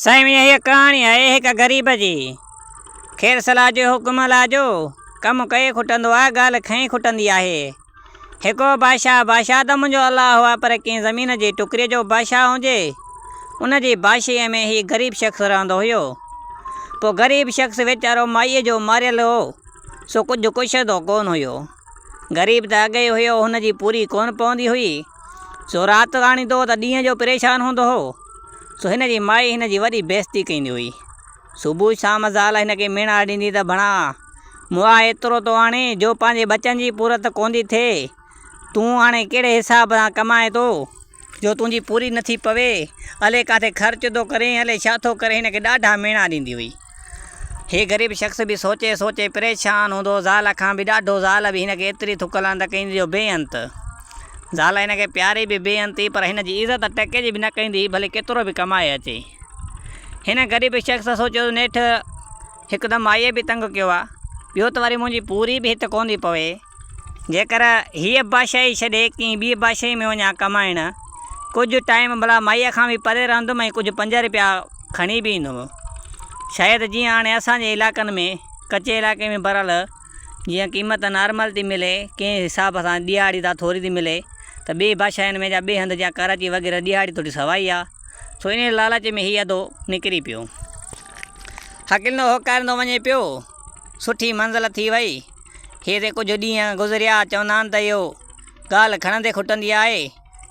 سائين هيء ڪهاڻي آهي هڪ غريب جي. خير صلاح جو حڪم الله جو، ڪم ڪئي کٽندو آ، ڳالهه کنئي کٽندي آهي. هڪ هو بادشاهه، بادشاهه ته منهنجو الله هو پر ڪنهن زمين جي ٽڪري جو بادشاهه هجي، ان جي بادشاهيء ۾ هي غريب شخص رهندو هيو. پوء غريب شخص ويچارو مائيء جو ماريل هو، سو ڪجهه ڪشندو ڪونه هيو. غريب ته اڳي ئي هيو، هن جي پوري ڪونه پوندي هئي، سو رات آڻيندو هو ته ڏينهن جو پريشان هوندو هو. سو هن جي مائي هن جي وڏي بيعزتي ڪندي هئي. صبح شام زال هن کي ميڻا ڏيندي ته ڀڻا، مئا ايترو ٿو آڻين جو پنهنجي ٻچن جي پورت ڪونه ٿي ٿئي. تون هاڻي ڪهڙي حساب سان ڪمائين ٿو جو تنهنجي پوري نٿي پوي. الي ڪاٿي خرچ ٿو ڪرين، الي ڇا ٿو ڪرين. هن کي ڏاڍا ميڻا ڏيندي هئي. هي غريب شخص به سوچي سوچي پريشان هوندو هو. زال کان به ڏاڍو. زال به هن کي ايتري ٿڪ لعنت ڪندي جو بي انت. زال هن کي پياري به بي انت هئي پر هن جي عزت ٽڪي جي به نه ڪندي هئي ڀلي ڪيترو به ڪمائي اچي. هن غريب شخص سوچيو ته نيٺ هڪدم مائيء به تنگ ڪيو آ، ٻيو ته وري منهنجي پوري به هت ڪونه ٿي پوي. جيڪر هيء بادشاهي ڇڏي ڪنهن ٻيء بادشاهي ۾ وڃان ڪمائڻ، ڪجهه ٽائيم ڀلا مائيء کان به پري رهندم ۽ ڪجهه پنج رپيا کڻي به ايندم. شايد جيئن هاڻي اسان جي علائقن ۾، ڪچي علائقي ۾ بهرحال جيئن قيمت نارمل ٿي ملي، ڪنهن حساب سان ڏهاڙي ته ٿوري ٿي ملي ته ٻي بادشاهين ۾ يا ٻئي هنڌ جيئن ڪراچي وغيره ڏهاڙي ٿوري سوائي آ. سو انهيء لالچ ۾ هي اڌو نڪري پيو. هڪلندو هوڪاريندو وڃي پيو. سٺي منزل ٿي وئي. هي تي ڪجهه ڏينهن گذريا، چوندا آهن ته اهو ڳالهه کڻندي کٽندي آهي،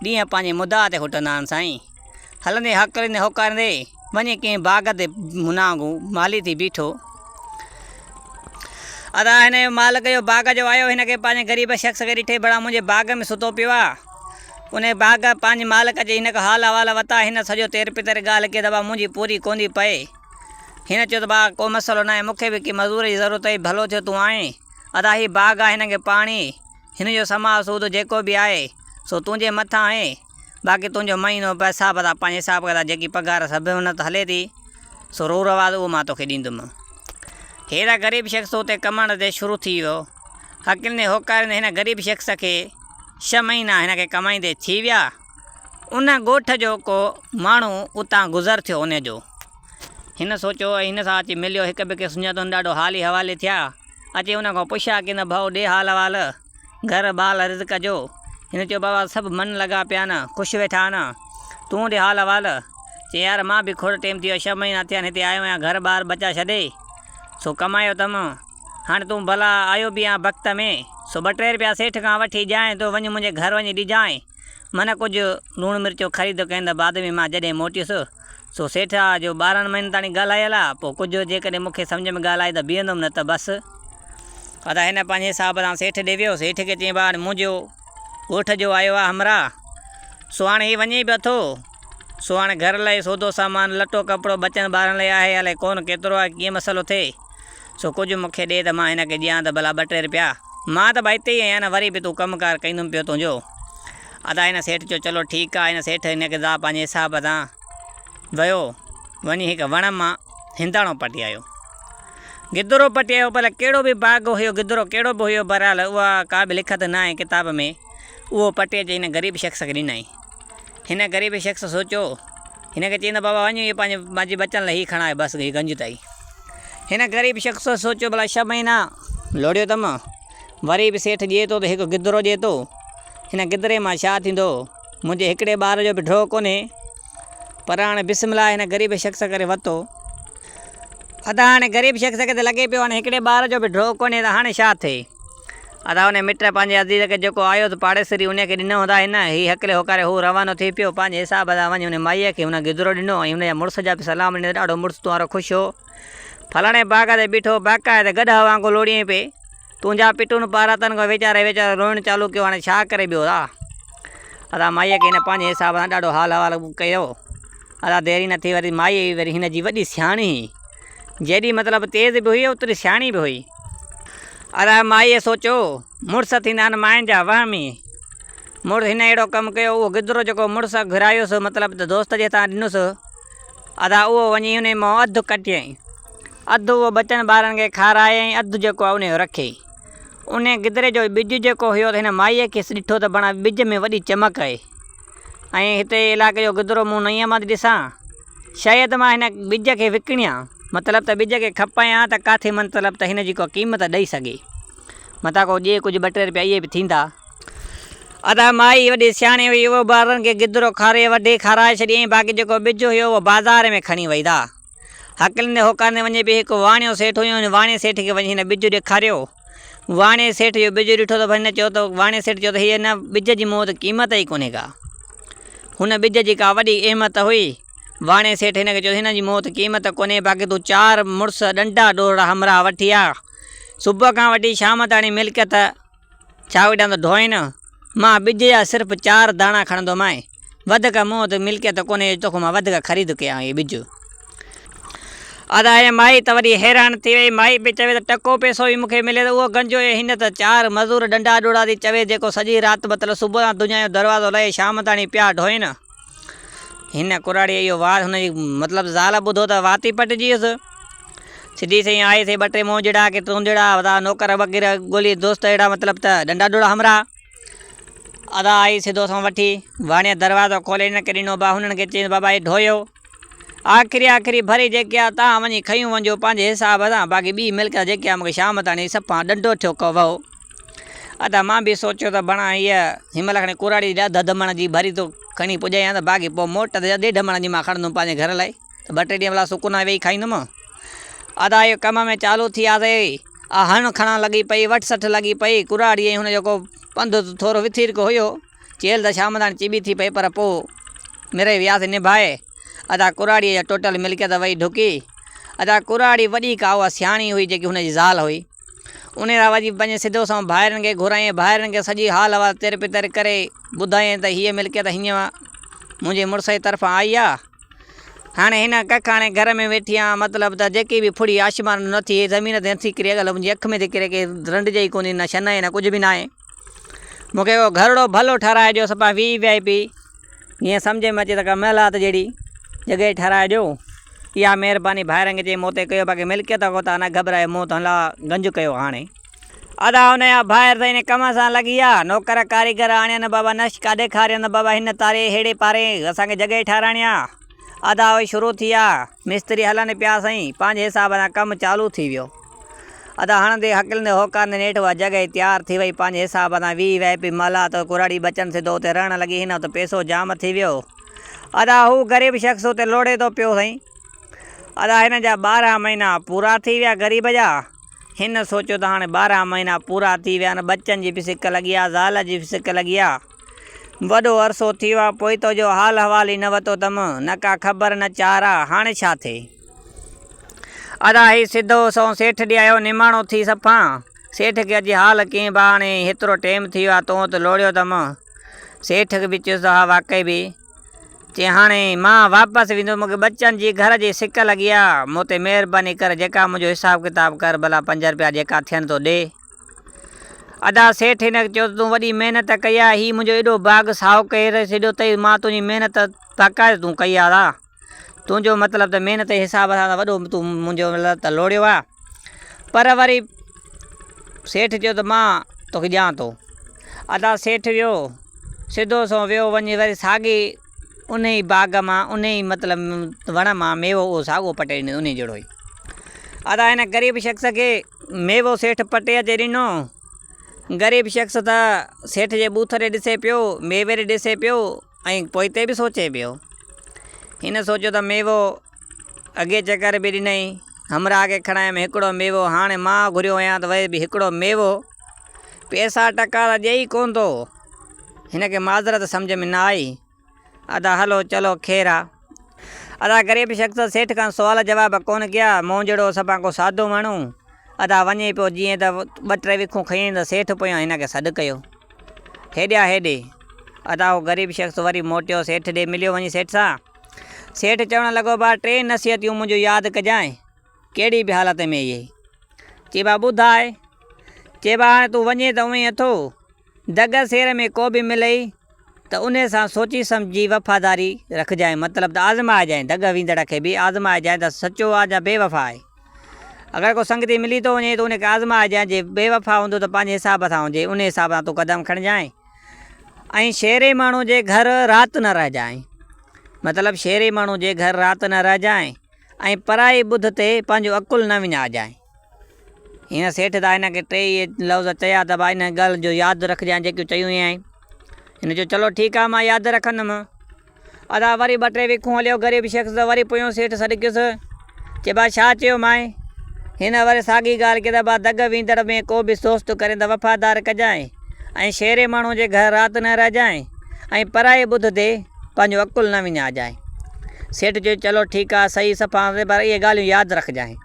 ڏينهن پنهنجي مدعا تي کٽندا آهن سائين. هلندي هڪلندي هوڪاريندي وڃي ڪنهن باغ تي منانگو مالهي ٿي بيٺو. ادا هن جو مالڪ جو باغ جو آيو، هن کي پنهنجي غريب شخص کي ڏٺي ڀلا منهنجي باغ ۾ ستو پيو آ. انهي باغ پنهنجي مالڪ جي هن کان حال احوال ورتا، هن سڄو تير پتر ڳالهه ڪئي ته ابا منهنجي پوري ڪونه ٿي پئي. هن چيو ته ڀاء ڪو مسئلو ناهي، مون کي به ڪي مزور جي ضرورت هئي، ڀلو ٿيو تون آئين. ادا هي باغ آهي هن کي پاڻي، هن جو سماء سود جيڪو به آهي، سو تنهنجي مٿان آهي. باقي تنهنجو مهينو به حساب سان پنهنجي حساب ڪتاب جيڪي پگهار سڀ هن تي هلي ٿي، سو رو رواز اهو مان توکي ڏيندم. هي ته غريب شخص اتي ڪمائڻ تي شروع ٿي ويو. هڪلندي هوڪاريندي هن غريب شخص کي ڇهه مهينا هن کي ڪمائيندي ٿي ويا. ان ڳوٺ جو ڪو ماڻهو اتان گذر ٿيو ان جو. هن سوچيو ۽ هن سان اچي مليو. هڪ ٻئي کي سڃاتو ڏاڍو حالي حوالي ٿيا. اچي ان کان پڇا ڪين ته ڀائو ڏي حال احوال، گهر ٻال رزق جو. هن چيو بابا سڀ من لڳا پيا آهن، خوش ويٺا آهن. تون ڏي حال احوال. چي يار مان به کوڙ ٽيم ٿي ويو ڇهه مهينا ٿيا آهن هتي آيو آهيان گهر ٻار ٻچا ڇڏي. سو ڪمايو اٿم. هاڻي تون ڀلا آيو به آن بخت ۾، سو ٻه ٽي رپيا سيٺ کان وٺي ڏيانء، تون وڃ منهنجي گهر وڃي ڏجانء. من ڪجهه لوڻ مرچو خريد ڪين ته بعد ۾ مان جڏهن موٽيس، سو سيٺ آ جو 12 مهينن تاڻي ڳالهايل آ، پوء ڪجهه جيڪڏهن مون کي سمجهه ۾ ڳالهه آئي ته بيهندم نه ته بس. ادا هن پنهنجي حساب سان سيٺ ڏي ويو، سيٺ کي چيائين ڀاء هاڻي منهنجو ڳوٺ جو آيو آ همراهه، سو هاڻي هي وڃي به اٿو، سو هاڻي گهر لئي سودو سامان، لٽو ڪپڙو ٻچن ٻارن لئي آهي الائي ڪونه ڪيترو آهي ڪيئن مسئلو ٿئي. سو ڪجهه مون کي ڏي ته مان هن کي ڏيان ته ڀلا ٻه ٽي رپيا. مان ته ڀائي هتي ئي آهيان نه وري به تون ڪم ڪار ڪندم پيو تنهنجو. ادا هن سيٺ چيو چلو ٺيڪ آ. هن سيٺ هن کي ذا پنهنجي حساب سان ويو وڃي هڪ وڻ مان هنداڻو پٽي آيو. گدرو پٽي آيو ڀلا ڪهڙو به باغ هيو گدرو ڪهڙو به هيو بهرحال اها ڪا به لکت نه آهي ڪتاب ۾ اهو پٽي اچي هن غريب شخص کي ڏنائين. هن غريب شخص سوچيو هن کي چيائين ته بابا وڃ اهي پنهنجي پنهنجي ٻچن لاء هي کڻاء بس هي گنج اٿئي. هن غريب شخص سوچيو ڀلا ڇهه مهينا لوڙيو اٿم وري به سيٺ ڏئي ٿو ته هڪ گدرو ڏئي ٿو هن گدري مان ڇا ٿيندو منهنجي هڪڙي ٻار جو به ڍو ڪونهي پر هاڻي بسم الله هن غريب شخص ڪري ورتو. ادا هاڻي غريب شخص کي ته لڳي پيو هاڻي هڪڙي ٻار جو به ڍو ڪونهي ته هاڻي ڇا ٿئي. ادا انهي مٽ پنهنجي عزيز کي جيڪو آيو ته پاڙيسري انهي کي ڏنو هوندا هن هي هڪلي هوڪاري هو روانو ٿي پيو پنهنجي حساب سان وڃي انهي مائيء کي هن گدرو ڏنو ۽ هن جا مڙس جا به سلام ڏني ته ڏاڍو مڙس تنهارو خوش هو فلاڻي باغ تي بيٺو باقاعده گڏهه وانگر لوڙيائين پئي تنهنجا پٽون پاراتن کان ويچاري ويچارو روئڻ چالو ڪيو هاڻي ڇا ڪري ٻيو ادا ادا مائيء کي هن پنهنجي حساب سان ڏاڍو حال احوال ڪيو ادا دير ئي نه ٿي وري مائي وري هن جي وڏي سياڻي هئي جيڏي مطلب تيز به هئي اوتري سياڻي به هئي. ادا مائيء سوچيو، مڙس ٿيندا آهن ماين جا وهمي. مڙس هن اهڙو ڪم ڪيو، اهو گدرو جيڪو مڙس گهرايس مطلب ته دوست جي هٿان ڏنس، ادا اهو وڃي انهي مان اڌ ڪٽيائين. اڌ اهو ٻچن ٻارن کي کارايائين اڌ جيڪو آهي انهي جو رکيائين. انهي گدري جو ٻج جيڪو هيو ته هن مائيء کيس ڏٺو ته بڻا ٻج ۾ وڏي چمڪ آهي ۽ هتي علائقي جو گدرو مون نئين مان ٿي ڏسان. شايد مان هن ٻج کي وڪڻيان، مطلب ته ٻج کي کپايان ته ڪاٿي مطلب ته هن جي ڪا قيمت ڏئي سگهي. متان ڪو ڏئي ڪجهه ٻه ٽي رپيا اهي به ٿيندا. ادا مائي وڏي سياڻي هئي، اهو ٻارن کي گدرو کاري وڍي کارائي ڇڏيائين، باقي جيڪو ٻج هيو اهو بازار ۾ کڻي وئي دا. هڪليندي هوڪاريندي وڃي پئي، هڪ واڻيو سيٺ هيو، ان واڻيي سيٺ کي وڃي هن ٻج ڏيکاريو. واڻيي سيٺ جو ٻج ڏٺو ته هن چيو ته واڻيي سيٺ چيو ته هيء هن ٻج جي مون وٽ قيمت ئي ڪونهي ڪا. هن ٻج جي ڪا وڏي اهميت هئي. واڻيي سيٺ هن کي چيو ته هن جي مون وٽ قيمت ڪونهي، باقي تون چار مڙس ڏنڊا ڏورڙا همراهه وٺي آ. صبح کان وٺي شام تاڻي ملڪيت ڇا وڏا ته ڍوئين، مان ٻج جا صرف چار داڻا کڻندومانء، وڌڪ مون وٽ ملڪيت ڪونهي جو توکان مان وڌڪ خريد ڪيان اهي ٻج. ادا هيء مائي ته وڏي حيران ٿي وئي، مائي پئي چوي ته ٽڪو پئسو به مون کي ملي ته اهو گنجو ۽ هن ته چار مزور ڏنڊا ڏوڙا ٿي چوي جيڪو سڄي رات مطلب صبح کان دنيا جو دروازو لهي شام تاڻي پيا ڍوئين. هن ڪراڙيء اهو وار هن جي مطلب زال ٻڌو ته وات ئي پٽجي ويس. سڌي سئين آئي سي ٻه ٽي مون جهڙا ڪي تون جهڙا ادا نوڪر وغيره ڳولي دوست اهڙا مطلب ته ڏنڊا ڏوڙا همراهه. ادا آئي سڌو سنئون وٺي واڻيء دروازو کولي هنن کي ڏنو با هنن کي چيس بابا هي ڍوئيو. آخري آخري ڀري جيڪي آ تان وڃي کنيون وڃجو پنهنجي حساب سان باقي ٻي ملڪيت جيڪي آ مونکي شام تاڻي صفا ڏنڊو ٿيو ڪو وهو. ادا مان به سوچيو ته بڻا هيء هن مهل کڻي ڪراڙي جي اڌ اڌ مڻ جي ڀري ٿو کڻي پڄايان ته باقي پوء موٽ ته ڏيڍ مڻ جي مان کڻندم پنهنجي گهر لاء ته ٻه ٽي ڏينهن ڀلا سڪون سان ويهي کائيندم. ادا اهو ڪم ۾ چالو ٿي ويا سي. آ هڻ کڻان لڳي پئي، وٺ سٺ لڳي پئي. ڪراڙي ۽ هن جو ڪو پنڌ ٿورو وٿيرڪو هيو. چيلهه ته شام تاڻي چٻي ٿي پئي پر پوء مڙئي وياسي نڀائي. ادا ڪراڙيء جا ٽوٽل ملڪيت وئي ڍڪي. ادا ڪراڙي وڏي ڪا اها سياڻي هئي جيڪي هن جي زال هئي. انهيء راء جي پنهنجي سڌو سنئون ڀائرن کي گهرايائين. ڀائرن کي سڄي حال احوال تر پتر ڪري ٻڌايائين ته هيء ملڪيت هينئن منهنجي مڙس جي طرفان آئي آ. هاڻي هن ڪک آڻي گهر ۾ ويٺي آن، مطلب ته جيڪي به ڦڙي آشمان نه ٿي، زمين تي نٿي ڪري، اڳل منهنجي اک ۾ ٿي ڪري، ڪي رنڊجي ئي ڪونهي، نه شن آهي نه ڪجهه به ناهي. مون کي اهو گهرڙو ڀلو ٺهرائي ڏيو، صفا وي وي آء پي، جيئن سمجهه ۾ اچي ته ڪا محلات جهڙي جڳهه ٺهرائي ڏيو. اها مهرباني ڀائرن کي چئي مون تي ڪيو، باقي ملڪيت کان توهان نه گهٻرايو، مون توهان لاء گنج ڪيو هاڻي. ادا هن جا ڀائر ته ان ڪم سان لڳي ويا، نوڪر ڪاريگر آڻين بابا نشڪا ڏيکارين بابا هن تاري ههڙي پاري اسان کي جڳهه ٺهرائڻي آ. ادا اهي شروع ٿي ويا، مستري هلن پيا سائين، پنهنجي حساب سان ڪم چالو ٿي ويو. ادا هڻندي هڪلندي هوڪارندي نيٺ اها جڳهه تيار ٿي وئي، پنهنجي حساب سان وي وي پي محلات ڪراڙي بچن سڌو اتي رهڻ لڳي، هن ات پئسو جام ٿي ويو. ادا هو غريب شخص اتي لوڙهي ٿو پيو سائين. ادا هن جا 12 مهينا پورا ٿي ويا غريب جا. هن سوچيو ته هاڻي 12 مهينا پورا ٿي ويا آهن، ٻچن جي به سڪ لڳي آ، زال جي به سڪ لڳي آ. وڏو عرصو ٿي ويو آ، پوئتو جو حال احوال ئي نه وتو اٿم، نه ڪا خبر نه چار آ، هاڻي ڇا ٿئي؟ ادا هي سڌو سنئون سيٺ ڏي آيو، نماڻو ٿي صفا. سيٺ کي اچي حال ڪيائين، ڀاء هاڻي هيترو ٽيم ٿي ويو آ، تون ات لوڙيو اٿم. سيٺ کي به چيس ته ها واقعي به. چي هاڻي مان واپس ويندس مون کي ٻچن جي گهر جي سڪ لڳي آ، مون تي مهرباني ڪر جيڪا منهنجو حساب ڪتاب ڪر ڀلا پنج رپيا جيڪا ٿين تو ڏي. ادا سيٺ هن کي چيو ته تون وڏي محنت ڪئي آ، هي منهنجو ايڏو باغ سائو ڪري ڇڏيو اٿئي، مان تنهنجي محنت باقاعده تون ڪئي آ ادا. تنهنجو مطلب ته محنت جي حساب سان ته وڏو تون منهنجو مطلب ته لوڙيو آ. پر وري سيٺ چيو ته مان توکي ڏيان ٿو. ادا سيٺ ويو، سڌو سنئون ويو وڃي وري ساڳي انهي باغ مان انهي مطلب وڻ مان ميوو اهو ساڳو پٽي ڏنو انهي جهڙو ئي. ادا هن غريب شخص کي ميوو سيٺ پٽي اچي ڏنو. غريب شخص ته سيٺ جي ٻوٿ ڏي ڏسي پيو، ميوي ڏي ڏسي پيو ۽ پوئتي به سوچي پيو. هن سوچيو ته ميوو اڳي چڪر به ڏنئي، همراهه کي کڻايم هڪڙو ميوو، هاڻي مان گهريو آهيان ته وري به هڪڙو ميوو. پئسا ٽڪا ته ڏئي ڪونه ٿو. هن کي معذرت سمجهه ۾ نه آئي. ادا هلو چلو خير آ. ادا غريب شخص سيٺ کان سوال جواب ڪونه ڪيا. مون جهڙو سڀان ڪو سادو ماڻهو. ادا وڃي پيو جيئن ته ٻه ٽي وکون کنيائين ته سيٺ پويان هن کي سڏ ڪيو. هيڏي آ هيڏي. ادا هو غريب شخص وري موٽيو سيٺ ڏي مليو وڃي سيٺ سان. سيٺ چوڻ لڳو ڀاء ٽي نصيحتيون منهنجون ياد ڪجانء. ڪهڙي به حالت ۾ اهي. چي ڀاء ٻڌاء. چي ڀاء هاڻي تون وڃين ته اونئين اٿو. دڳ سير ۾ ڪو به ملئي ته انهي سان سوچي سمجهي وفاداري رکجانء مطلب ته آزمائجانء دڳ ويندڙ کي به آزمائجانء ته سچو آ يا بي وفا آهي. اگر ڪو سنگتي ملي ٿو وڃي ته انهي کي آزمائجانء جي بي وفا هوندو ته پنهنجي حساب سان هجي انهي حساب سان تون قدم کڻجانء ۽ شهري ماڻهو جي گهر رات نه رهجانء. مطلب شهري ماڻهو جي گهر رات نه رهجانء ۽ پرائي ٻڌ تي پنهنجو عقل نه وڃائجانء. هن سيٺ ته هن کي ٽيئي لفظ چيا ته ڀاء ان ڳالهه جو ياد رکجانء جيڪيون چيون هيائين. هن چيو چلو ٺيڪ آ مان ياد رکندم. ادا وري ٻه ٽي وکون هليو غريب شخص ته وري پويون سيٺ سڏ ڪيس. چي ڀاء ڇا چيومانء؟ هن وري ساڳي ڳالهه ڪئي ته ڀاء دڳ ويندڙ ۾ ڪو به دوست ڪرين ته وفادار ڪجانء ۽ شهري ماڻهو جي گهر رات نه رهجانء ۽ پرائي ٻڌ تي پنهنجو عقل نه وڃائجانء. سيٺ چيو چلو ٺيڪ آ صحيح صفا پر اهي ڳالهيون ياد رکجانء.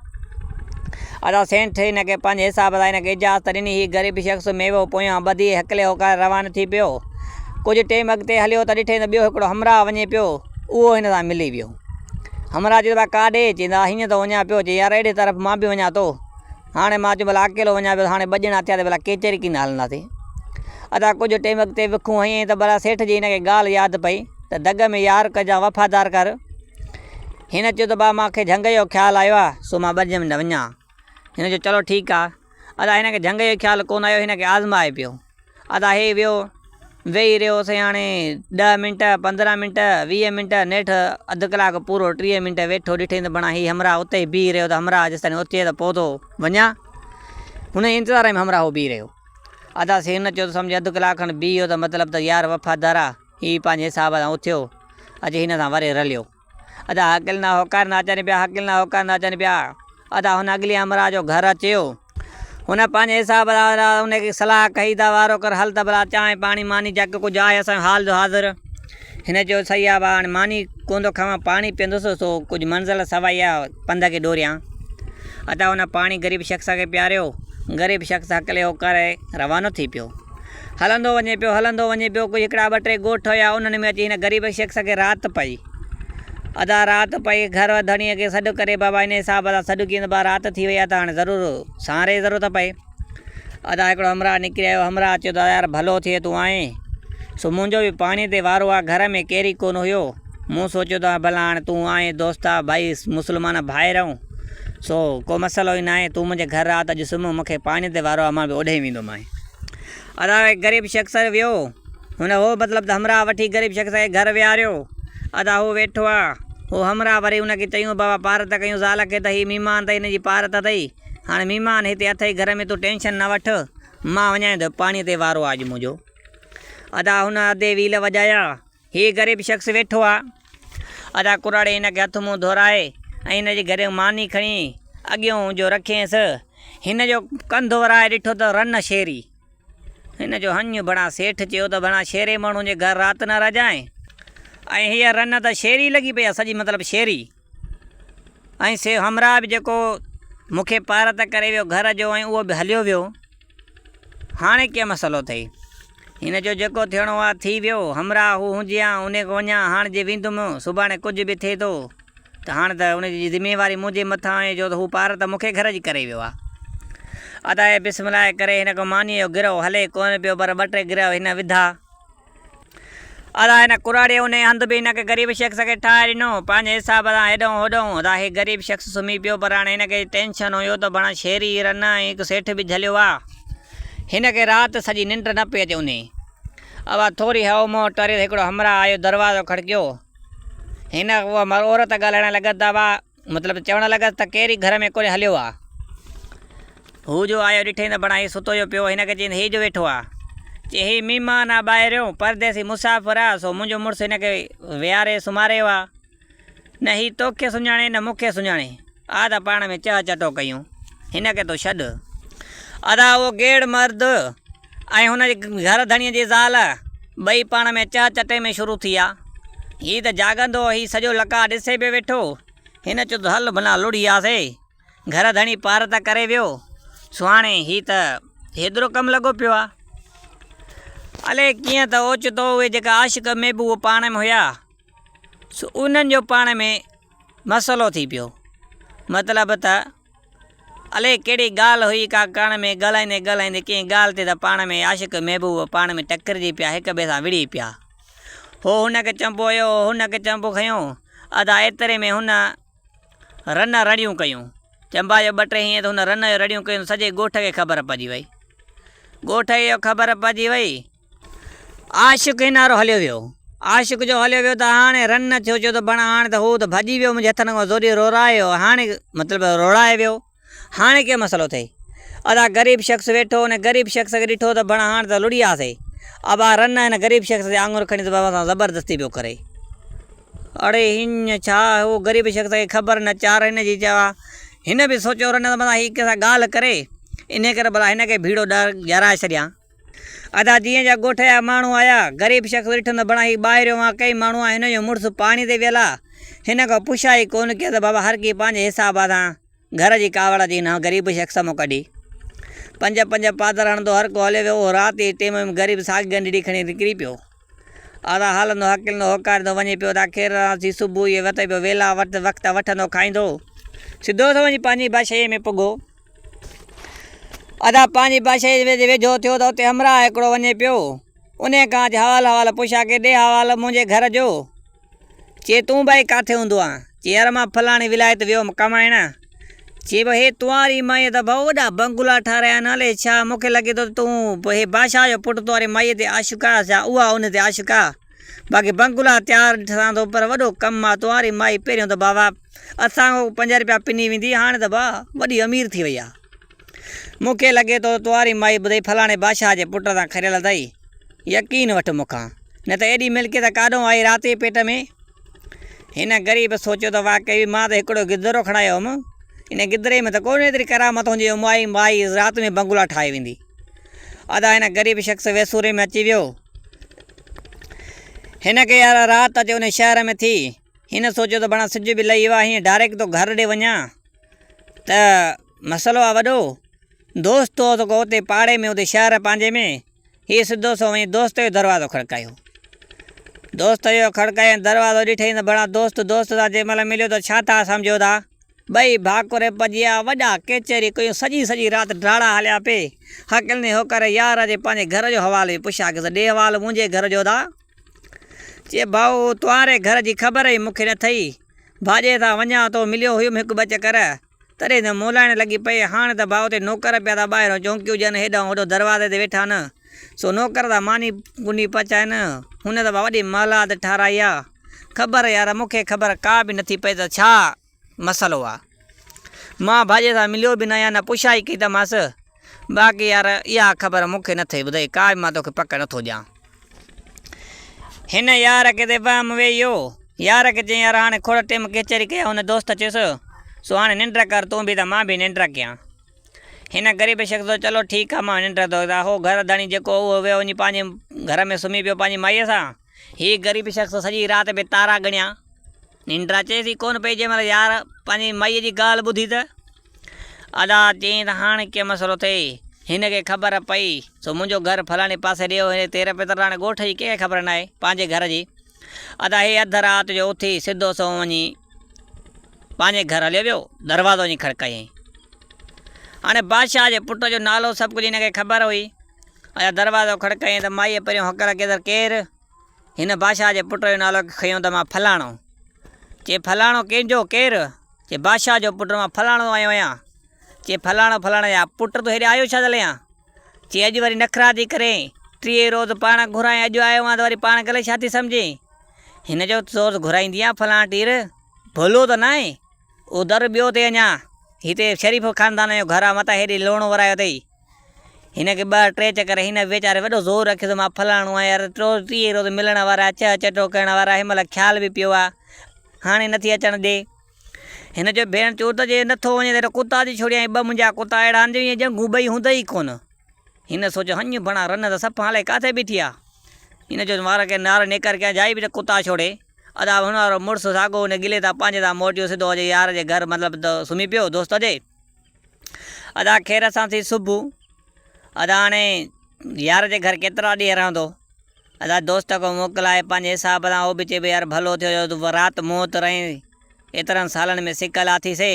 ادا سيٺ هن کي پنهنجي حساب سان هن کي اجازت ڏني. هي غريب شخص ميوو پويان ٻڌي هڪلي هوڪاري روانو ٿي پيو. ڪجهه ٽيم اڳتي هليو ته ڏٺئين ته ٻيو هڪڙو همراهه وڃي پيو. اهو هن سان ملي ويو. همراهه چيو ته ڀاء ڪاڏي؟ چيائين هيئن ته وڃان پيو. چيائين يار اهڙي طرف مان به وڃان ٿو. هاڻي مان چيو ڀلا اڪيلو وڃان پيو ته هاڻي ٻه ڄڻا ٿيا ته ڀلا ڪيچري ڪيئن نه هلنداسين. ادا ڪجهه ٽيم اڳتي وکون هنيائين ته ڀلا سيٺ جي هن کي ڳالهه ياد پئي ته دڳ ۾ يار ڪجان وفادار ڪر. هن چيو ته ڀاء مان کي جهنگ جو خيال آيو آ سو مان ٻه ڏينهن ۾ وڃان. هن چيو چلو ٺيڪ آ. ادا هن کي جهنگ جو خيال ڪونه آيو هن کي آزمائي پيو. ادا هي ويو ويهي رهيو سائين هاڻي ڏهه منٽ 15 منٽ 20 منٽ نيٺ اڌ ڪلاڪ پورو 30 منٽ ويٺو ڏٺئين ته بڻا هي همراهه اتي ئي بيهي رهيو ته همراهه جيستائين اٿئي ته پوء ٿو وڃان. هن جي انتظار ۾ همراهه هو بيهي رهيو. ادا سين هن چيو ته سمجهه اڌ ڪلاڪ کن بيهي ويو ته مطلب ته يار وفادار آ. هي پنهنجي حساب سان اٿيو، اچي هن سان وري رليو. ادا هڪل نه هوڪار نه اچن پيا، هڪل نه هوڪار نه اچن پيا. ادا هن اڳلي همراهه جو گهر اچيو. هن پنهنجي حساب سان ان کي صلاح ڪئي ته وارو ڪر هل ته ڀلا چانهه پاڻي ماني جيڪو ڪجهه آهي اسان جو حال جو حاضر. هن چيو صحيح آ ڀاء هاڻي ماني ڪونه ٿو کاوان پاڻي پيئندس سو ڪجهه منزل سوائي آ پنڌ کي ڏوريان. ادا هن پاڻي غريب شخص کي پياريو. غريب شخص هڪلي هوڪاري روانو ٿي پيو. هلندو وڃي پيو، هلندو وڃي پيو، ڪجهه هڪڙا ٻه ٽي ڳوٺ هيا، انهن ۾ اچي هن غريب شخص کي رات پئي. ادا رات پئي، گهر ڌڻيء کي سڏ ڪري بابا انهيء حساب سان سڏ ڪيائين ته بابا رات ٿي وئي آهي ته هاڻي ضرور سانري جي ضرورت پئي. ادا هڪڙو همراهه نڪري آيو، همراهه چيو ته يار ڀلو ٿئي تون آئين، سو منهنجو به پاڻيء تي وارو آهي، گهر ۾ ڪير ئي ڪونه هيو، مون سوچيو ته ڀلا هاڻي تون آئين دوست آ، ڀائي مسلمان ڀائر آهيون، سو ڪو مسئلو ئي ناهي، تون منهنجي گهر رات اڄ سمهه، مون کي پاڻيء تي وارو آهي، مان به اوڏانهن ويندومانء. ادا هڪ غريب شخص ويو. هن هو مطلب ته همراهه وٺي غريب شخص کي گهر ويهاريو. ادا هو ويٺو آ. هو همراهه وري ان کي چيون بابا پارت ڪيون زال کي ته هي مهمان ته هن جي پارت اٿئي. هاڻي مهمان هتي اٿئي گهر ۾ تون ٽينشن نه وٺ. مان وڃان ٿو پاڻي تي وارو آ اڄ منهنجو. ادا هن ادي ويل وڄايا. هي غريب شخص ويٺو آ. ادا ڪراڙي هن کي هٿ منهن ڌورائي ۽ هن جي گهريون ماني کڻي اڳيون جو رکينس. هن جو ڪنڌ ورائي ڏٺو ته رن شيري. هن جو هنڃ بڻا سيٺ چيو ته بڻا شيري ماڻهو جي گهر رات نه رهجانء. ۽ هيء رن ته شيري لڳي پئي آ سڄي مطلب شيري. ۽ سي همراهه به جيڪو مون کي پارت ڪري ويو گهر جو ۽ اهو به هليو ويو. هاڻي ڪيئن مسئلو اٿئي؟ هن چيو جيڪو ٿيڻو آ ٿي ويو، همراهه هو هجيان انهي کي وڃان، هاڻ جي ويندم سڀاڻي ڪجهه به ٿئي ٿو ته هاڻ ته ان جي ذميواري منهنجي مٿان آهي جو ته هو پار ته مون کي گهر جي ڪري ويو آ. ادا اي بسم الله ڪري هن کان مانيء جو گرهه هلي ڪونه پيو پر ٻه ٽي گرهه هن وڌا. ادا هن ڪراڙي انهيء هنڌ به هن کي غريب شخص کي ٺاهي ڏنو. پنهنجي حساب سان هيڏانهن هوڏانهن. ادا هي غريب شخص سمهي پيو پر هاڻي هن کي ٽينشن هيو ته بڻا شيري رن ۽ هڪ سيٺ به جهليو آ. هن کي رات سڄي ننڊ نه پئي اچي. انهيء اها ٿوري هئو منهن ٽري ته هڪڙو همراهه آيو دروازو کڙڪيو. هن اها عورت ڳالهائڻ لڳس ته ابا مطلب چوڻ لڳس ته ڪير ئي گهر ۾ ڪونهي هليو آ. هو جو آيو ڏٺئين ته بڻا هي ستو جو پيو هن کي چيائين ته هي جو ويٺو آ. چي هي مهمان آ ٻاهريون پرديسي مسافر آ سو منهنجو مڙس هن کي ويهاري سمهاريو آ. نه هي توکي سڃاڻي نه مون کي سڃاڻي. آ ته پاڻ ۾ چهه چٽو ڪيون. هن کي تون ڇڏ. ادا اهو گيڙ مرد ۽ هن جي گهر ڌڻيء جي زال ٻئي پاڻ ۾ چهه چٽي ۾ شروع ٿي ويا. هي ته جاڳندو هي سڄو لقاء ڏسي پيو ويٺو. هن چيو ته هل ڀلا لڙهي آسي. گهر ڌڻي پار ته ڪري ويو. سهاڻي هي ته هيڏرو ڪم لڳو پيو آ. الائي ڪيئن ته اوچتو اهي جيڪا عاشق محبوب پاڻ ۾ هيا سو انهن جو پاڻ ۾ مسئلو ٿي پيو. مطلب ته الائي ڪهڙي ڳالهه هئي ڪا ڪاڻ ۾ ڳالهائيندي ڳالهائيندي ڪنهن ڳالهه تي ته پاڻ ۾ عاشق محبوب پاڻ ۾ ٽڪرجي پيا هڪ ٻئي سان وڙهي پيا. هو هن کي چنبو هنيو هو هن کي چنبو کنيو. ادا ايتري ۾ هن رن رڙيون ڪيون. چنبا جو ٻه ٽي هنيائين ته هن رن جو رڙيون ڪيون ته سڄي ڳوٺ کي خبر پئجي وئي. ڳوٺ کي اهو خبر پئجي وئي. عاشق هينارو هليو ويو. عاشق جو هليو ويو ته هاڻي رن نه ٿيو، چيو ته بڻ هاڻي ته هو ته ڀڄي ويو منهنجي هٿن کان زوريء رورايو، هاڻي مطلب روڙائي ويو، هاڻي ڪي مسئلو اٿئي؟ ادا غريب شخص ويٺو، ان غريب شخص کي ڏٺو ته بڻ هاڻي ته لڙي آسي. ابا رن هن غريب شخص تي آڱر کڻي ته بابا سان زبردستي پيو ڪري. اڙي هينئن ڇا هو غريب شخص کي خبر نه چار هن جي چوا. هن به سوچيو رن ته متان هي ڪنهن سان ڳالهه ڪري، انهيء ڪري ڀلا هن کي ڀيڙو ڏيارائي ڇڏيان. ادا جيئن جا ڳوٺ جا ماڻهو آيا، غريب شخص ڏٺم ته بڻا هي ٻاهريون آ ڪئي ماڻهو آ هن جو مڙس پاڻي تي ويل آ. هن کان پڇا ئي ڪونه ڪيس ته بابا هر ڪي پنهنجي حساب سان گهر جي ڪاوڙ اچي هن غريب شخص مان ڪڍي. پنج پنج پادر هڻندو هر ڪو هليو ويو. اهو رات جي ٽيم ۾ غريب ساڳي ڳنڍڙي کڻي نڪري پيو. ادا هلندو هڪلندو هوڪاريندو وڃي پيو. ادا خير سان ٿي صبح اهي وتي پيو ويلا وٽ وقت وٺندو کائيندو سڌو سو وڃي پنهنجي بادشاهيء ۾ پڳو. ادا پنهنجي بادشاهيء جي ويجهو ٿيو ته اتي همراهه هڪڙو وڃي پيو. انهيء کان اچ حوال حوال پڇا ڪي ڏي حوال منهنجي گهر جو. چي تون ڀائي ڪاٿي هوندو آن؟ چي يار مان فلاڻي ولايت ويو هوم ڪمائڻ. چي ڀائي هي تنهاري مائيء ته ڀائو وڏا بنگلا ٺارايا آهن الائي ڇا مون کي لڳي ٿو ته تون هي بادشاهه جو پٽ تنهاري مائيء تي عاشق آ يا اها ان تي عاشق آ. باقي بنگلا تيار ڏسان ٿو پر وڏو ڪم آ تنهاري مائي پهريون ته بابا اسان کان پنج رپيا پني ويندي هاڻي ته ڀاء وڏي امير ٿي وئي آ. مون کي لڳي ٿو ته تنهاري مائي ٻڌئي فلاڻي بادشاهه جي پٽ تان کريل اٿئي. يقين وٺ مون کان، نه ته ايڏي ملڪيت ڪاڏهون آئي رات جي پيٽ ۾؟ هن غريب سوچيو ته واقعي مان ته هڪڙو گدرو کڻايو هوم، ان گدري ۾ ته ڪونه ايتري ڪرامت هوندي جو مائي مائي رات ۾ بنگلا ٺاهي ويندي. ادا هن غريب شخص ويسوري ۾ اچي ويو. هن کي يار رات اچي ان شهر ۾ ٿي. هن سوچيو ته بڻا سج به لهي ويو آهي، هيئن ڊائريڪٽ ٿو گهر ڏي وڃان ته مسئلو آ وڏو. دوست هو ته ڪو اتي پاڙي ۾ اتي شهر پنهنجي ۾. هي سڌو سو وڃي دوست جو دروازو کڙڪايو. دوست جو کڙڪايو ۽ دروازو ڏٺئي ته بڻا دوست دوست سان جنهن مهل مليو ته ڇا ٿا سمجهو ٿا. ٻئي ڀاڪر پڄي آ وڏا ڪچهري ڪيون سڄي سڄي رات ڊاڙا هليا پي. هڪلندي هوڪر يار جي پنهنجي گهر جو حوال به پڇا ڪيس ڏي حوال منهنجي گهر جو ٿا. چي ڀائو توهاري گهر جي خبر ئي مون کي نه ٿئي. ڀاڄي سان وڃان ٿو مليو هيم هڪ ٻه چڪر. تڏهن ته مولائڻ لڳي پئي. هاڻ ته ڀائو تي نوڪر پيا ٿا ٻاهرون چونڪيون ڏين هيڏانهن هوڏانهن دروازي تي ويٺا نه. سو نوڪر ٿا ماني ڪنڊي پچائين. هن ته ڀائو وڏي محلات ٺاهرائي آ. خبر يار مون کي خبر ڪا به نٿي پئي ته ڇا مسئلو آ. مان ڀاڄي سان مليو به ناهيان نه پڇا ئي ڪئي ته مانس. باقي يار اها خبر مون کي نه ٿئي ٻڌئي ڪا به مان توکي پڪ نٿو ڏيان. هن يار کي تي وهم ويهي ويو. يار کي چيائين يار هاڻي کوڙ ٽيم ڪچهري ڪئي آ. هن دوست چيس سو هاڻي ننڊ ڪر تون به ته مان به ننڊ ڪيان. هن غريب شخص چيو چلو ٺيڪ آ مان ننڊ ٿو ڪيان. هو گهر ڌڻي جيڪو هو اهو ويو وڃي پنهنجي گهر ۾ سمهي پيو پنهنجي مائيء سان. هي غريب شخص سڄي رات به تارا ڳڻيا. ننڊ اچيس ئي ڪونه پئي جنهن مهل يار پنهنجي مائيء جي ڳالهه ٻڌي ته ادا چيائين ته هاڻ ڪي مسئلو ٿئي. هن کي خبر پئي سو منهنجو گهر فلاڻي پاسي ڏي هو هن تير پتر هاڻي ڳوٺ جي ڪنهن کي خبر ناهي پنهنجي گهر جي. ادا هي اڌ رات جو اٿي سڌو سنئون وڃي پنهنجي گهر هليو ويو دروازو وڃي کڙڪايائين. هاڻي بادشاهه جي پٽ جو نالو سڀ ڪجهه هن کي خبر هئي. ادا دروازو کڙڪايائين ته مائيء پريون هڪل ڪئي ته ڪير؟ هن بادشاهه جي پٽ جو نالو کنيو ته مان فلاڻو. چي فلاڻو ڪنهن جو؟ ڪير؟ چي بادشاهه جو پٽ مان فلاڻو آيو آهيان. چي فلاڻو فلاڻي جا پٽ تون هيڏي آيو ڇا جلي آن؟ چي اڄ وري نخرا ٿي ڪرين، ٽيهه روز پاڻ گهرائين اڄ آيو آهيان ته وري پاڻ ڪلهه ڇا ٿي سمجهين؟ هن چيو روز گهرائيندي آهيان فلاڻا ٽير، ڀولو ته ناهين؟ اهو در ٻيو اٿئي اڃا، هتي شريف خاندان جو گهر آهي متان هيڏي لوڻو ورايو اٿئي. هن کي ٻه ٽي چڪر هن ويچاري وڏو زور رکيس مان فلاڻو آهيان يار روز ٽيهه روز ملڻ وارا چهه چٽو ڪرڻ وارا هن مهل خيال به پيو آ هاڻي نٿي اچڻ ڏي. هن چيو ڀيڻ چور ته جي نٿو وڃي ته ڪتا ٿي ڇوڙيائين ٻه منهنجا ڪتا اهڙا آهن جو ائين ڄنگهون ٻئي هوندئي ئي ڪونه. هن سوچيو هڃ ڀڻا رن ته صفا الائي ڪاٿي بيٺي آ. هن چيو وار ڪي نار نيڪر ڪيان جائي به ته ڪتا ڇوڙي. ادا هن وارو مڙس ساڳو ان گلي تان پنهنجي تان موٽيو سڌو اچي يار جي گهر مطلب ته سمهي پيو دوست جي. ادا خير سان ٿي صبح. ادا هاڻي يار جي گهر ڪيترا ڏينهن رهندو. ادا دوست کان موڪلائي پنهنجي حساب سان هو به چئي پيو يار ڀلو ٿيو جو تون رات مون وٽ رهين ايترن سالن ۾ سڪ لاٿي سي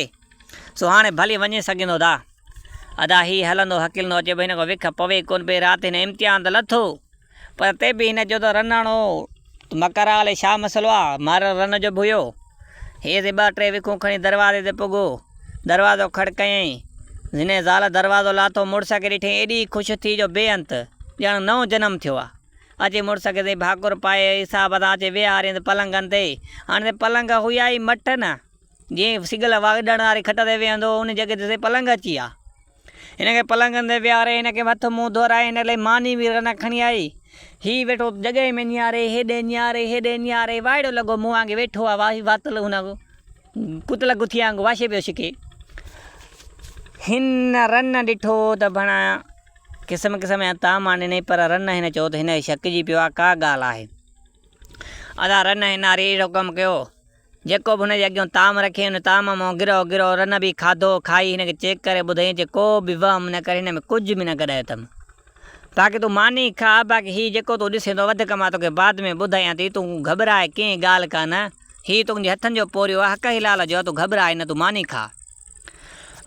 سو هاڻي ڀلي وڃي سگهندو ادا. ادا هي هلندو هڪلندو اچي پيو هن کان وک پوي ڪونه پئي رات هن امتحان ته لٿو پر تي به هن چيو ته رناڻو مڪر آ الائي ڇا مسئلو آ مارل رن جو به هيو. هي سي ٻه ٽي وکون کڻي دروازي تي پڳو. دروازو کڙڪايائين. هن زال دروازو لاٿو مڙس کي ڏٺائين ايڏي خوش ٿي جو بي انت ڄڻ نئون جنم ٿيو آ. اچي مڙس کي سائين ڀاڪر پائي حساب سان اچي ويهارينس پلنگن تي. هاڻي ته پلنگ هيا ئي مٽ نه. جيئن سگل وڍڻ واري کٽ تي ويهندو هو، ان جڳهه تي سائين پلنگ اچي ويا. هن کي پلنگن تي ويهاري، هن کي هٿ منهن ڌورائي، هن لاء ماني به رن کڻي آئي. هي ويٺو جڳهه ۾ نهاري، هيڏي نهاري، هيڏي نهاري، وائڙو لڳو مون وانگي ويٺو آ، واهي واتل هن ڪتل گٿي وانگي واشي پيو ڇڪي. هن رن ڏٺو ته ڀڻا قسم قسم جا طعام آڻي ڏنائين، پر رن هن چيو ته هن کي شڪجي پيو آ، ڪا ڳالهه آهي. ادا رن هن هاري اهڙو ڪم ڪيو، جيڪو به هن جي اڳيون طعام رکي، ان طعام مان گرهه گرهه رن به کاڌو، کائي هن کي چيڪ ڪري ٻڌائين چي ڪو به وهم نه ڪر، هن ۾ ڪجهه به نه گڏايو اٿم. باقي تون ماني کاء، باقي هي جيڪو تون ڏسين ٿو وڌيڪ مان توکي بعد ۾ ٻڌايان ٿي، تون گهٻراء ڪنهن ڳالهه کان نه، هي تنهنجي هٿن جو پورهيو آهي، حق حلال جو آهي، تون گهٻراء نه، تون ماني کاء.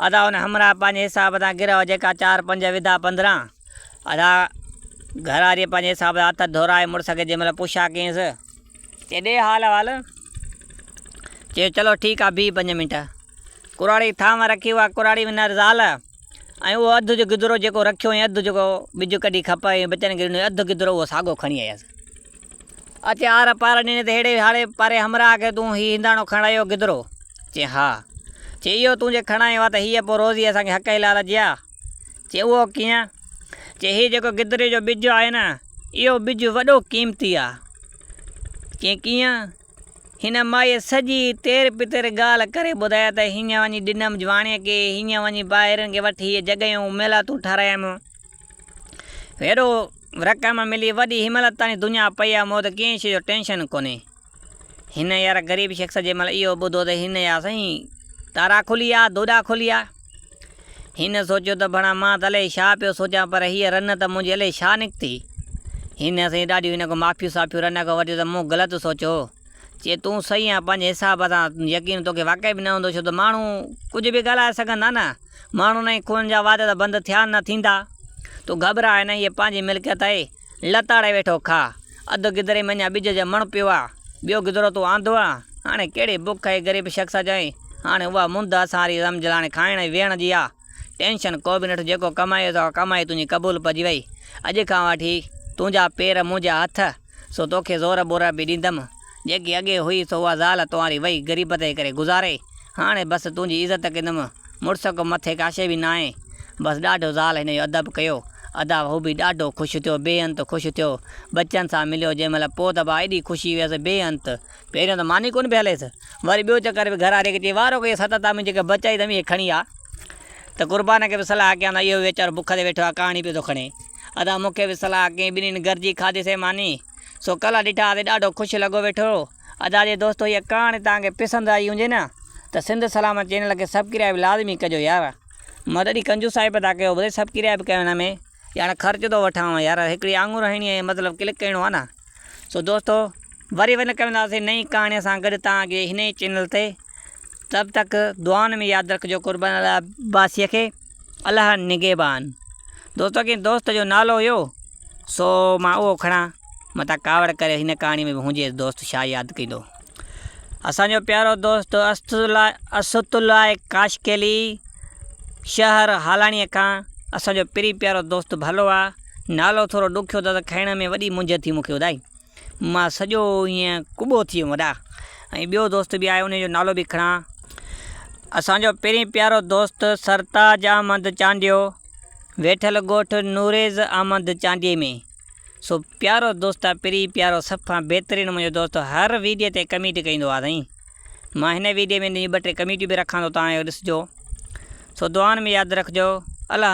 ادا ان همراهه پنهنجي حساب سان گرهه جيڪا چار پنج وڌا 15. ادا گهر واريء پنهنجي حساب سان هٿ ڌورائي مڙس کي جنهن مهل پڇا ڪيس، چي ڏي حال احوال. چيو چلو ٺيڪ آ بيهه پنج منٽ. ڪراڙي ٿانو رکي اها ڪراڙي ۾ نر زال ۽ اهو اڌ جو گدرو جيڪو رکيو هئين اڌ جيڪو ٻج ڪڍي کپائي ۽ ٻچن کي ڏنو اڌ گدرو اهو ساڳو کڻي آيس. اچي آر پار ڏني ته هيڙي هاڙي پاري همراهه کي تون هي هنداڻو کڻايو گدرو؟ چي ها. چي اهو تون جي کڻايو آ ته هيء پوء روزي اسان کي حق حلال جي آ؟ چي اهو ڪيئن؟ چي هي جيڪو گدري جو ٻج آهي نه اهو ٻج وڏو قيمتي آ. چي ڪيئن؟ هن مائيء سڄي تير پتير ڳالهه ڪري ٻڌائي ته هيئن وڃي ڏنم جواڻيء کي، هيئن وڃي ٻاهرين کي وٺي هيء جڳهيون محلاتون ٺهرايم. هيڏو رقم ملي وڏي هن مهل تائين دنيا پئي آ مون ته ڪنهن شيء جو ٽينشن ڪونهي. هن يار غريب شخص جنهن مهل اهو ٻڌو ته هن جا سائين تارا کلي ويا، دوڏا کلي ويا. هن سوچيو ته ڀڻا مان ته الائي ڇا پيو سوچان پر هيء رن ته منهنجي الائي ڇا نڪتي. هن سائين ڏاڍيون هن کان معافيون سافيون رن کان ورتيون ته مون غلط سوچيو. چي تون صحيح آن پنهنجي حساب سان يقين توکي واقعي به نه هوندو ڇو ته ماڻهو ڪجهه به ڳالهائي سگهن ٿا نه. ماڻهن ۽ خون جا وعدا ته بند ٿيا نه ٿيندا. تون گهٻراء نه هيء پنهنجي ملڪيت آهي. لتاڙي ويٺو کاء. اڌ گدري ۾ اڃا ٻج جو مڻ پيو آ. ٻيو گدرو تون آندو آ. هاڻي ڪهڙي بک آهي غريب شخص چيائين. هاڻي اها مند اسان واري سمجهه هاڻي کائڻ ۽ ويهڻ جي آ. ٽينشن ڪو به نه وٺ جيڪو ڪمايو سو ڪمائي تنهنجي قبول پئجي وئي. اڄ کان وٺي تنهنجا پير منهنجا هٿ. سو توکي زور ٻور به ڏيندم. جيڪي اڳي هئي سو اها زال تنهاري وئي غريبت جي ڪري گذاري. هاڻي بس تنهنجي عزت ڪندم. مڙس ڪو مٿي ڪا شيء به ناهي. بس ڏاڍو زال هن جو ادب ڪيو. ادا هو به ڏاڍو خوش ٿيو، بي انت خوش ٿيو. ٻچن سان مليو جنهن مهل پوء ته ڀاء ايڏي خوشي هيس بي انت. پهريون ته ماني ڪونه پئي هليس. وري ٻيو چڪر به گهر واري کي چئي وارو ڪيئي ست طعام جيڪي بچائي اٿم اهي کڻي آ. ته قربان کي به صلاح ڪيان ته اهو ويچارو بک تي ويٺو آ ڪهاڻي پيو ٿو کڻي. ادا مون کي به صلاح ڪيائين ٻنهين گڏجي کاڌي سين ماني. سو ڪلهه ڏٺا هاسين ڏاڍو خوش لڳو ويٺو هو. ادا جي دوستو هيء ڪهاڻي توهان کي پسند آئي هجي نه ته سنڌ سلامت چينل کي سبڪرائب لازمي ڪجو يار مان ڏاڍي ڪنجوسائي پيا ٿا ڪيو ٻڌي سبڪرائب ڪيو هن ۾ يار خرچ ٿو وٺانو يار هڪڙي آڱر هڻي ۽ مطلب ڪلڪ ڪرڻو آ نه سو دوستو وري وري ڪنداسين نئين ڪهاڻي سان گڏ توهان کي هن ئي چينل تي تب تڪ دعائن ۾ ياد رکجو قربان الله عباسي کي الله نگهبان دوستو ڪنهن دوست جو نالو هيو سو مان اهو کڻان متان ڪاوڙ ڪري هن ڪهاڻي ۾ به هجي دوست شاهه ياد ڪندو اسان جو پيارو دوست اسد الله ڪاشڪيلي شهر هالاڻي کان اسان جو پري پيارو دوست ڀلو آ نالو ٿورو ڏکيو اٿس کڻڻ ۾ وڏي مونجهه ٿي مونکي ٻڌائي مان سڄو ائين ڪٻو ٿي ويم وڏا ۽ ٻيو دوست به آهي ان جو نالو به کڻان اسان جو پرين پيارو دوست سرتاج احمد چانڊيو ويٺل ڳوٺ نوريز احمد چانڊيي ۾ سو پيارو دوست آ پرين پيارو صفا بهترين منهنجو دوست هر ويڊيو تي ڪمينٽ ڪندو آ سائين مان هن ويڊيو ۾ ٻه ٽي ڪمينٽيون به رکان ٿو تان ڏسجو سو دعائن ۾ ياد رکجو الله.